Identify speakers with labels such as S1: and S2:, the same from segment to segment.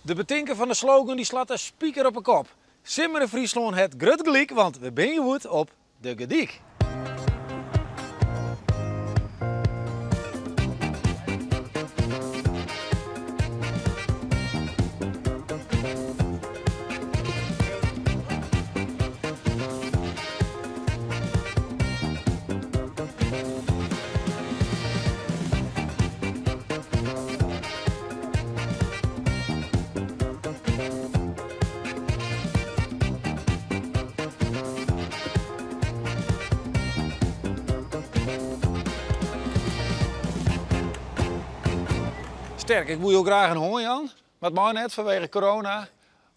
S1: De betinker fan de slogan dy slacht de spiker op 'e kop. Simmer yn Fryslân hat grut gelyk, want we binne hjoed op De Gerdyk. Sterk, ik woe jo graach in hân jaan, mar it mei net fanwege corona.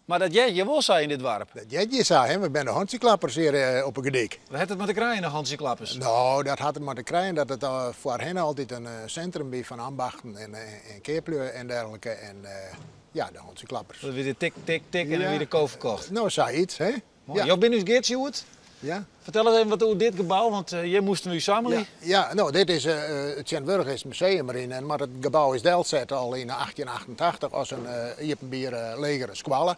S1: Mar dat heart hjir wol sa yn dit doarp.
S2: Dat heart hjir sa, hè. We binne de hantsjeklappers hjir eh, op 'e Gerdyk.
S1: Wat hat it mei te krijen, de hantsjeklappers?
S2: No, dat hat der mei te krijen dat it eh, foarhinne altyd in eh, sintrum wie fan ambachten en, en keaplju en dergelike. En ja, de hantsjeklappers.
S1: Dat wie de tik, tik, tik en dan wie de ko ferkocht.
S2: No, sayts, hè.
S1: Ja. Jo binne ús gids hjoed.
S2: Ja.
S1: Fertel ris even wat oer dit gebou, want hjir moasten we ús sammelje.
S2: Ja, ja, no, dit is, tsjintwurdich is it museum deryn, mar it gebou is delset al yn 1888 as in iepenbiere legere skoalle.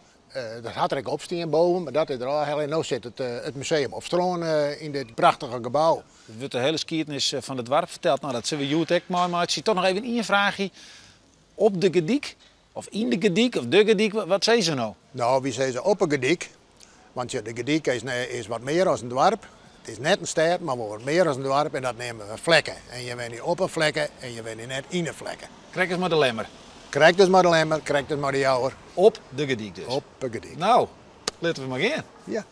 S2: Dat hat der ek op stien boven, mar dat is der ôfhelle en no sit it museum op strân yn dit prachtige gebou.
S1: Der wurdt de hiele skiednis fan it doarp ferteld. No, dat sille we hjoed ek meimeitsje. Toch noch even ien fraachje. Op de Gerdyk, of yn de Gerdyk, of de Gerdyk, wat sizze se no?
S2: No, wy sizze op 'e Gerdyk, want de Gerdyk is wat mear as in doarp. It is net in stêd, mar wol wat mear as in doarp en dat neame we flekke. En je wenje op in flekke en je wenje net yn in flekke.
S1: Krekt as mei de Lemmer.
S2: Krekt as mei de Lemmer, krekt as mei de Jouwer.
S1: Op de Gerdyk dus.
S2: Op 'e Gerdyk.
S1: No, litte we mar gean.
S2: Ja.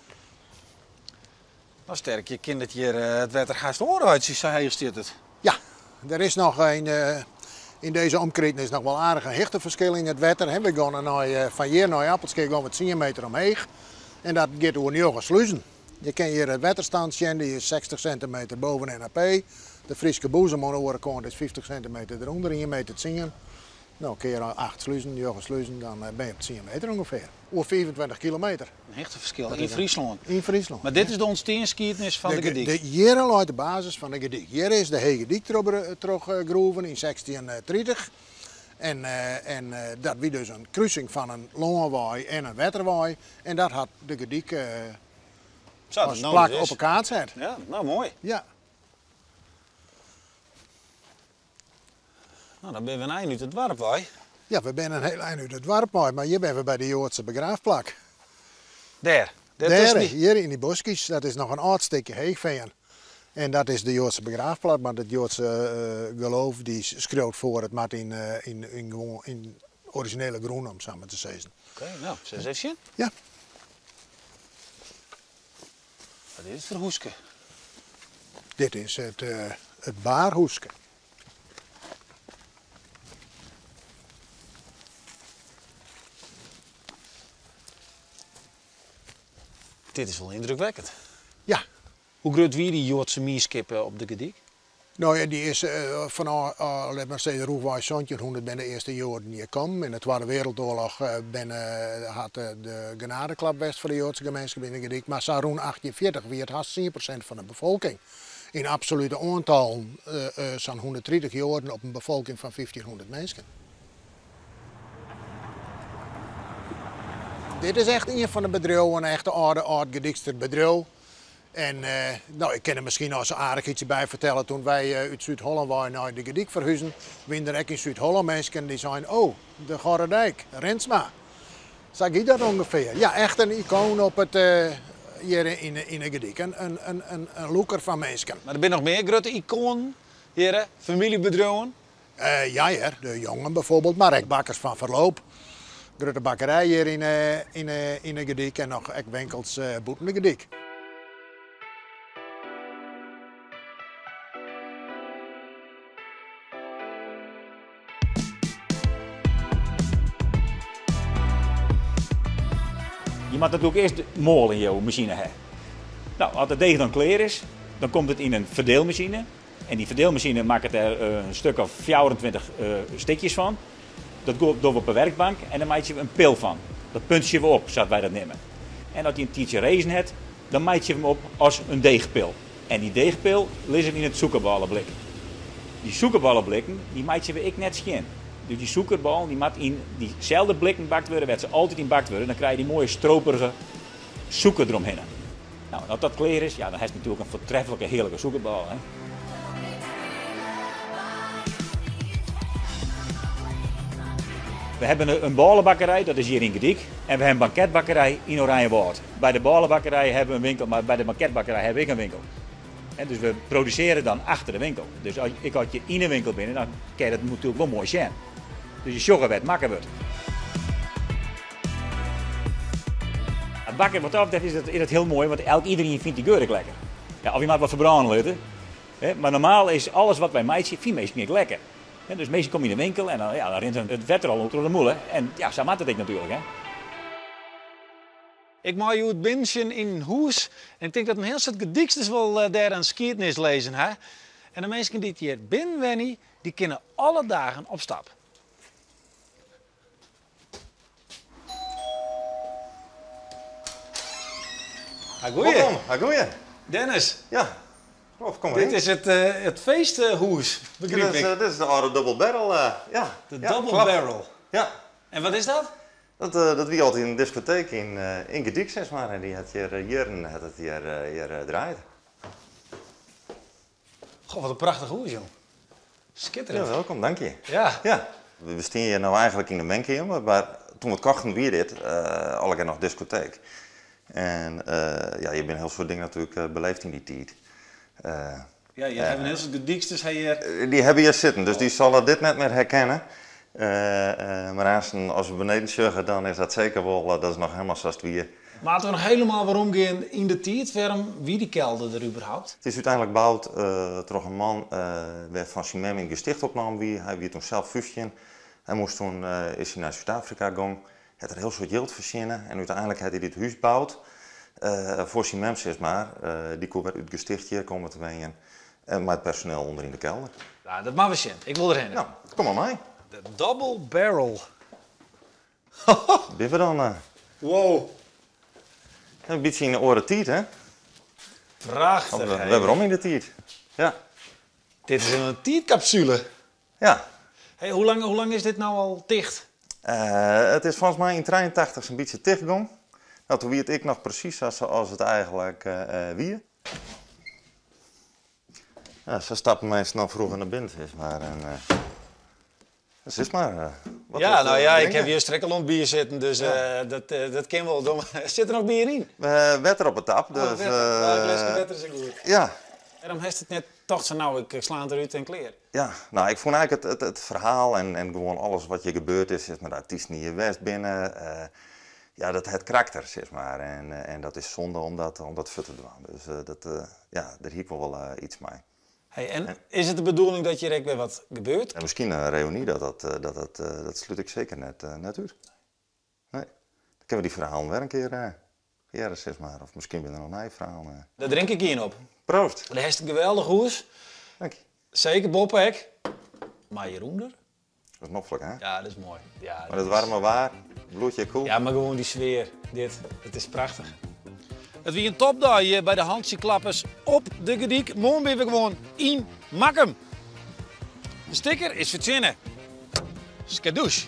S1: No Sterk, je kinne it hjir it wetter hast oanreitsje, sa heech stiet it.
S2: Ja, der is noch yn, yn dizze omkriten is noch wol aardich in hichteferskil yn it wetter. We geane nei, fan hjir nei Appelskea gean we tsien meter omheech en dat giet oer njoggen sluzen. Je kinne hjir it wetterstand sjen, dy is 60 sintimeter boven NAP. De Fryske boezem oan de oare kant is 50 sintimeter derûnder, ien meter tsien. No, kear acht sluzen, njoggen sluzen, dan binne je op tsien meter ûngefear. Oer 25 kilometer.
S1: In hichteferskil yn Fryslân.
S2: Yn Fryslân.
S1: Mar dit is de ûntsteansskiednis fan de Gerdyk.
S2: Hjir leit de basis fan de Gerdyk. Hjir is de Hege Dyk troch groeven yn 1630. En, en dat wie dus in krusing fan in lânwei en in wetterwei. En dat hat de Gerdyk as plak op 'e kaart set.
S1: Ja, no moai.
S2: Ja.
S1: No, dan binne we in ein út it doarp wei.
S2: Ja, we binne in hiel ein út it doarp wei, mar hjir binne we by de Joadse begraafplak.
S1: Dêr?
S2: Dêr, hjir yn dy boskjes, dat is noch in âld stikje heechfean. En dat is de Joadse begraafplak, want it Joadse geloof dy skriuwt foar it moat yn, yn, yn, gewoan, yn orizjinele grûn, om sa mar te sizzen.
S1: Oké, no, sil ris even sjen.
S2: Ja.
S1: Wat is it foar hûske?
S2: Dit is it, it baarhûske.
S1: Dit is wol yndrukwekkend.
S2: Ja.
S1: Hoe grut wie dy Joadse mienskip op de Gerdyk?
S2: No ja, dy is fanôf, lit mar sizze, rûchwei santjinhûndert binne de earste Joaden hjir kommen. Yn de Twadde Wereldoarloch binne, hat de genadeklap west foar de Joadske gemeenskip yn de Gerdyk. Mar sa rûn achttjinfjirtich wie it hast 10% fan de befolking. Yn absolute oantallen sa'n hûnderttritich Joaden op in befolking fan fyftjinhûndert minsken. Dit is echt ien fan de bedriuwen, echt de âlde âld-Gerdykster bedriuw. En no, ik kin der miskien as aardichheidsje by fertelle, toen wy út Súd-Hollân wei nei de Gerdyk ferhuzen, wiene der ek yn Súd-Hollân minsken dy seinen, oh, de Gorredijk, Rinsma. Sa gie dat ûngefear. Ja, echt in ikoon op it, hjir yn de Gerdyk. In lûker fan minsken.
S1: Mar der binne noch mear grutte ikoanen hjir, famyljebedriuwen?
S2: Ja hear, de Jongen bijvoorbeeld, mar ek Bakkers van Verloop. Grutte bakkerij hjir yn de Gerdyk en noch ek winkels bûten de Gerdyk.
S3: Je moatte natuerlik earst moal yn jo masine ha. No, as it deeg dan klear is, dan komt it yn in ferdielmasine. En dy ferdielmasine makket der in stik of 24 stikjes fan. Dat dogge we op 'e werkbank en dan meitsje we in pil fan. Dat puntsje we op, sa't wy dat neame. En as dy in tiidsje rezen hat, dan meitsje we him op as in deechpil. En dy deechpil lizze we yn it sûkerbaleblik. Dy sûkerballeblikken dy meitsje we ek net skjin. Dus dy sûkerballen dy moat yn dyselde blikken bakt wurde wêr't se altyd yn bakt wurde. Dan krije je dy moaie stroperige sûker deromhinne. No, en as dat klear is, ja, dan hast natuerlik in foartreflike hearlike sûkerbal. Hè. We hebben een bôlebakkerij, dat is hjir yn Garyp. En we hebben een banketbakkerij yn Oranjewâld. By de bôlebakkerij hawwe we in winkel, mar by de banketbakkerij hawwe we ek in winkel. En dus we produsearje dan achter de winkel. Dus as, ek as je yn de winkel binne, dan kin je dat natuerlik wol moai sjen. Dus je sjogge wêr't makke wurdt. Het bakken wat dat betreft is het hiel moai, want elk iedereen fynt dy geur ek lekker. Ja, of je moatte wat ferbrâne litte. Hè, mar normaal is alles wat wy meitsje, fine minsken ek lekker. Hè, dus minsken komme yn de winkel en dan, ja, dan rint it wetter al troch de mûle. En ja, sa moat it ek natuerlik. Hè.
S1: Ik mei hjoed binnensjen yn in hûs en ik tink dat in hiel soad Gerdyksters wol dêr in skiednis lizzen ha. En de minsken dy't hjir binnen wenje, dy kinne alle dagen op stap. Ha goeie.
S4: Welkom, ha goeie.
S1: Dennis.
S4: Ja, klopt, kom
S1: Dit is it, it feesthûs, begryp
S4: dit is,
S1: ik.
S4: Dit is de âlde Double Barrel, ja.
S1: De
S4: ja,
S1: Double
S4: klopt.
S1: Barrel.
S4: Ja.
S1: En wat is dat?
S4: Dat, dat wie altyd in diskoteek yn, yn Garyp, sis mar. En dy hat hjir jierren hat it hjir, hjir draaid.
S1: Goh, wat in prachtich hûs, jong. Skitterend.
S4: Ja, welkom, dank je.
S1: Ja.
S4: Ja. We stean hjir no eigentlik yn de wenkeamer, mar doe't we it kochten wie dit allegear noch diskoteek. En ja, je binne hiel soad dingen natuerlik beleefd yn dy tiid.
S1: Ja, je hawwe in hiel soad Gerdyksters hjir.
S4: Dy hawwe hjir sitten, dus dy sille dit net mear herkenne. Mar aansten, as we beneden sjogge, dan is dat seker wol, dat is noch hielendal sa't it wie.
S1: Moatte we noch hielendal weromgean yn de tiid? Wêrom wie dy kelder der überhaupt?
S4: It is úteinlik boud troch in man wêrfan syn mem yn it gesticht opnaam wie. Hy wie toen sels 15. Hy moast toen, is hy nei Súd-Afrika gong, hat er hiel soad jild fertsjinne en úteinlik hat hy dit hús boud foar syn mem, sis mar. Dy koe wer út it gesticht hjir komme te wenjen en mei it personeel ûnder yn de kelder.
S1: Nou, dat moatte we sjen. Ik wol derhinne.
S4: Nou, kom mar mei.
S1: De Double Barrel.
S4: Binne we dan?
S1: Wow.
S4: In bytsje yn de oare tiid, hè?
S1: Prachtich,
S4: We
S1: hè?
S4: werom yn de tiid. Ja.
S1: Dit is in tiidkapsule.
S4: Ja.
S1: Hey, hoe lang is dit no al ticht?
S4: It is folgens my yn 83 in bytsje tichtgong. No, doe wie it ek noch presys as it eigentlik wie. Ja, sa stappen minsken noch froeger nei binnen, sis mar. En, sis mar. Wat
S1: Ja,
S4: is
S1: nou ja, ik
S4: drinken?
S1: heb hier strek al om bier zitten, dus dat kan wel. Dom. Sit der noch bier yn?
S4: Wetter op de tap.
S1: Oh,
S4: Dus,
S1: wetter. Ja, een gleske wetter is goed.
S4: Ja.
S1: Wêrom hast it net tocht fan, no, ik sla it derút en klear?
S4: Ja, no, ik fûn eigentlik it ferhaal en gewoan alles wat hjir gebeurd is, sis mar, de artysten dy't hjir west binne, ja, dat hat karakter, sis mar. En dat is sonde om dat fuort te dwaan. Dus dat, ja, dêr hie ik wol yts mei.
S1: Hey, en is it de bedoeling dat hjir ek wer wat gebeurt?
S4: En miskien in reüny, dat slút ik seker net út. Nee. Dan kinne we dy ferhalen wer in kear hearre, sis mar. Of miskien binne der noch nije ferhalen.
S1: Dêr drink ik ien op.
S4: Proost.
S1: Dêr hast in geweldich hûs.
S4: Dank je.
S1: Seker boppe ek. Mar hjirûnder?
S4: Dat is noflik, hè?
S1: Ja, dat is moai. Ja,
S4: Mar
S1: dat
S4: it
S1: is
S4: waarme waar, bloedje koel.
S1: Ja, mar gewoan dy sfear. Dit, it is prachtich. It wie in topdei hjir by de Hantsjeklappers op de Gerdyk. Moarn binne we gewoan yn Makkum. De stikker is fertsjinne. Skadoosh.